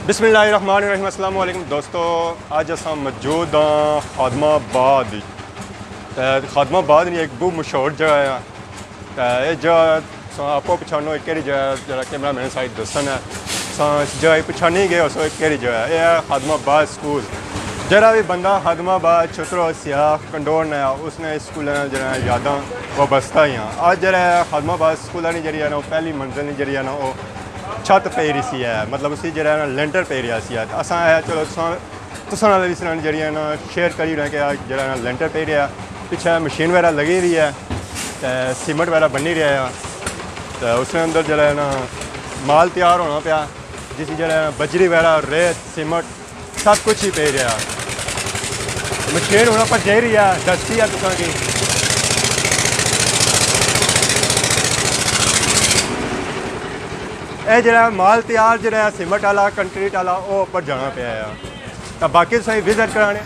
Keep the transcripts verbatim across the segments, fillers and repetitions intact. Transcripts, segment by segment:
بسم اللہ الرحمن الرحیم۔ السلام علیکم دوستو، اج اساں موجود ہاں خادم آباد وچ۔ تے خادم آباد نی ایک بہت مشہور جگہ ہے۔ تے اے جگہ تساں آپو پچھانو اے کیڑی جگہ ہے، جیڑا کیمرہ مین سائیڈ دسن ہے۔ تساں اس جگہ کی پچھانی گئے ہوسو اے کیڑی جگہ ہے۔ اے ہے خادم آباد سکول۔ جیڑا وی بندہ خادم آباد، چھترو، سیاخ، کنڈور نا ہے، اس نے اس سکول نال جیڑا ہے یاداں وابستہ ہیاں۔ اج جیڑا ہے خادم آباد سکول نی جیڑی ہے نا، او پہلی منزل نی جیڑی ہے نا، او چھت پئی رہی سی ہے، مطلب اسی جیڑا ہے نا لینٹر پئی رہیا سی ہے۔ تے اساں آخیا چلو تساں، تساں نال وی اس نال جیڑی ہے نا شیئر کری رہے کہ آج جیڑا ہے نا لینٹر پئی رہیا، پچھے مشین وغیرہ لگی ہوئی ہے تے سیمنٹ وغیرہ بنی رہیا ہے۔ تے اس نے اندر جیڑا ہے نا مال تیار ہونا پیا، جس جیڑا ہے نا بجری وغیرہ، ریت، سیمنٹ، سب کچھ ہی پئی رہیا۔ مشین ہن اپر جائی رہی ہے، دستی ہے تساں کی۔ اے جیڑا مال تیار جیڑا ہے سیمنٹ آلا، کنکریٹ آلا، او اپر جانا پیا ہے۔ تاں باقی تساں کی وزٹ کرانے۔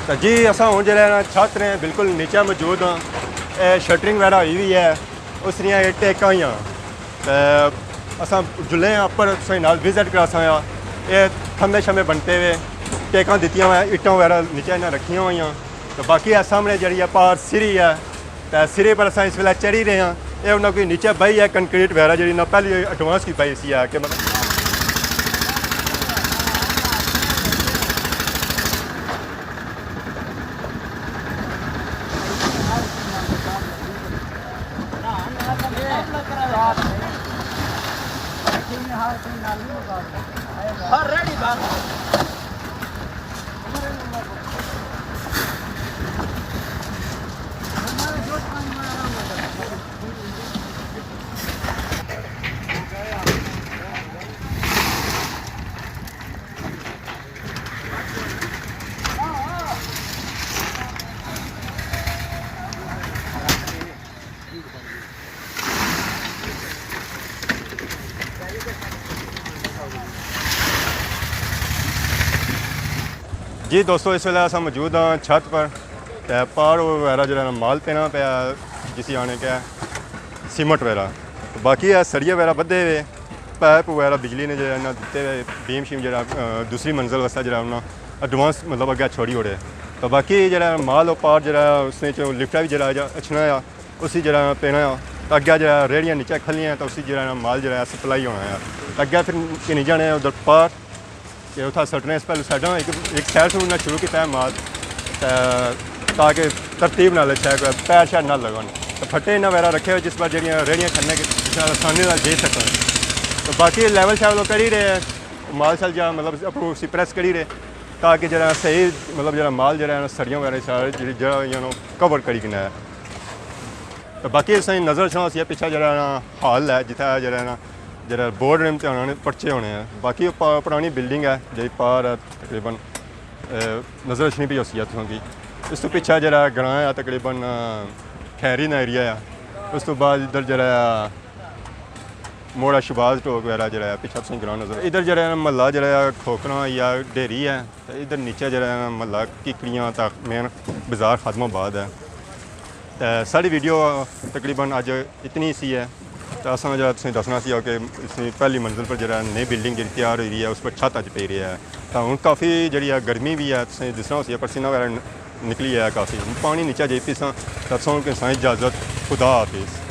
تاں جی، اساں ہن جیڑا ہے نا چھت نے بالکل نیچے موجود ہاں۔ اے شٹرنگ وغیرہ ہوئی ہوئی ہے، اس نیاں اے ٹیکاں ہوئی ہاں۔ تے اساں جلے آں اپر، تساں نال وزٹ کراساں آ۔ اے کھمبے شمبے بنتے ہوئے، ٹیکاں دتیاں ہوئیاں، اٹاں وغیرہ نیچے انہاں رکھیاں ہوئیاں۔ تے باقی اے سامنے جیڑی ہے پار سری ہے، تے سری پر اساں اس ویلے چڑھی رہے ہاں۔ اے انہاں کوئی نیچے بائی ہے، کنکریٹ وغیرہ جیڑی انہاں پہلی ایڈوانس کی پائی سی ہے کہ مطلب جی دوستو، اس ویلے اساں موجود ہاں چھت پر، تے پار وغیرہ جیڑا نا مال پینا پیا، جسی آنے کہ سیمنٹ وغیرہ۔ باقی اے سریے وغیرہ بدھے ہوئے، پائپ وغیرہ بجلی نے جیڑا نا دتے ہوئے، بیم شیم جیڑا، آ، دوسری منزل واسطے جیڑا انہاں ایڈوانس مطلب اگے چھوڑی اوڑے۔ تو باقی جیڑا مال او پار جیڑا اس نے چوں لفٹا وی جیڑا اچھنا آ، اسی جیڑا پینا آ، تے اگے جیڑا ریڑیاں نیچے کھلیاں تے اسی جیڑا مال جیڑا سپلائی ہونا آ۔ تے اگے پھر کنی جانے ادھر پار کہ اتھا سٹنے اس پہلے سائیڈاں ایک، ایک سائیڈ سے انہاں شروع کیتا ہے مال، تے تاکہ ترتیب نال اچھا ہے، کوئی پیر شیر نہ لگن۔ تے پھٹے انہاں وغیرہ رکھے ہوئے جس پر جیڑیاں ریڑیاں کھلنے کی جس نال آسانی نال جائی سکن۔ تو باقی لیول شیول کری رہے، مال شال جا مطلب اپروں اسی پریس کری رہے تاکہ جیڑا صحیح مطلب جیڑا مال جیڑا ہے نا سریاں وغیرہ سارے جیڑی جگہ ہوئی انہوں کور کری کنا ہے۔ تو باقی اساں نظر اچھنا سی پچھا جیڑا نا ہال ہے جتھے جیڑا نا جیڑا بورڈ نے امتحان ہونے پرچے ہونے ہیں۔ باقی او پا-، پرانی بلڈنگ ہے جیڑی پار ہے تقریباً، اے، نظر اچھنی پی ہوسی ہے تساں کی۔ اس تو پچھا جیڑا گراں ہے تقریباً، آ، کھیری نا ایریا ہے۔ اس تو بعد ادھر جیڑا ہے موڑا شباز ٹوک وغیرہ جیڑا ہے پچھا تساں گراں نظر۔ ادھر جیڑا ہے محلہ جیڑا ہے کھوکھراں یا ڈھیری ہے۔ تے ادھر نیچے جیڑا ہے نا محلہ ککڑیاں تا مین بازار خادم آباد ہے۔ تے ساڑی ویڈیو تقریباً اج اتنی سی ہے۔ تے اساں جیہڑا تساں کی دسنا سی کہ اس نی پہلی منزل پر جیہڑا نئی بلڈنگ جیہڑی تیار ہوئی رہی ہے، اس پر چھت اج پئی رہی ہے۔ تاں ہن کافی جیہڑی ہے گرمی وی ہے، تساں کی دسنا ہوسی ہے، پسینہ وغیرہ ن-، نکلی ہے کافی۔ ہن پانی نیچے جائی پیساں، تاں تساں کی سائیں اجازت، خدا حافظ۔